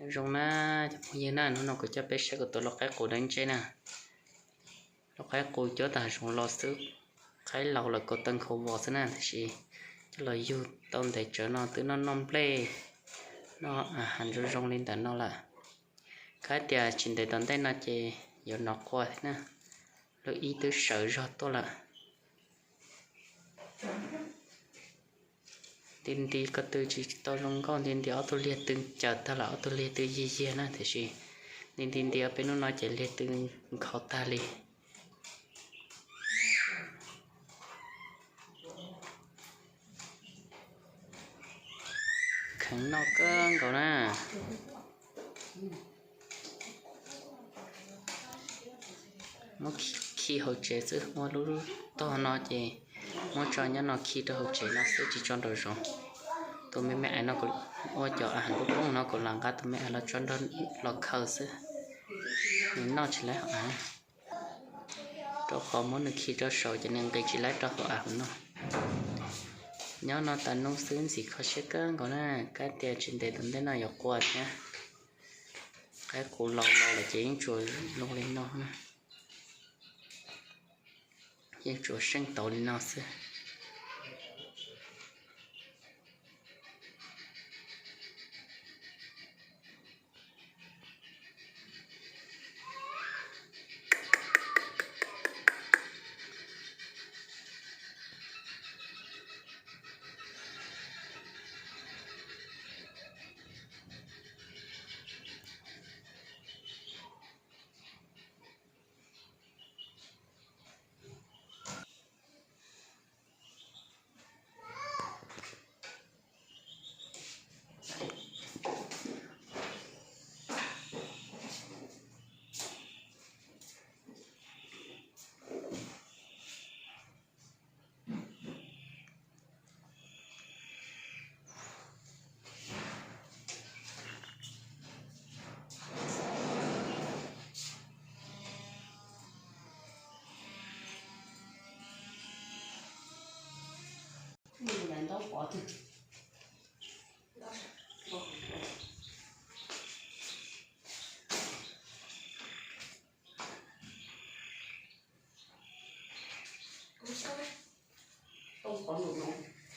Nyob zoo na cov phooj ywg na, hnub no kuv coj peb saib kuv tus lau qaib qus dawb ntseb na. Lau qaib qus cuab tag zoov los xwb, qaib laus lawm kaus taw nkhaus vos xwb na, tiam sis coj los yug tau ntev tsawv no twb noj noj nplej, noj a has zoo zoo li ntawm no lawm. Kab tias tsis ntev tom ntej no ces yuav nov qua thiab na, lub ib twb sawv zog tuaj lawm. Nti nti ko tw tsis tau zoo nkauj, nti nti ob tug liag tw caws tag lawm, ob tug liag tw yig yiag na, tiam sis nti nti nti ob peb hnub no ces liag tw nkhaus tag li. Kheev noj kawg nkaus na. Muab khi hauv tsev xwb, ua lub tog no ces muab tso nyob no khi rau hauv tsev no xwb tsis tso nraum zoov. Tus me me ais no ua cov a has nplooj plooj no kuv lam nqa tus me ais los tso nrog los khaws xwb, nws noj tsis laib hauv av, rau qhov muab nws khi rau saud ces nws nqis tsis laib rau hauv av no. Nyob no tas nub xwb ntxim kho siab kawg nkaus na, kab tias tsis ntev tom ntej no yuav qua thiab. Qaib qus laus laus lawm ces yeej tsuas zoo li no na, yeej tsuas seej tauv li no xwb.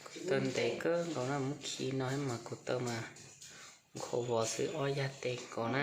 Kuv taw ntev kawg nkaus na, muab khi no mas kuv taw mas nkhaus vos xwb, ob yag tes kos na.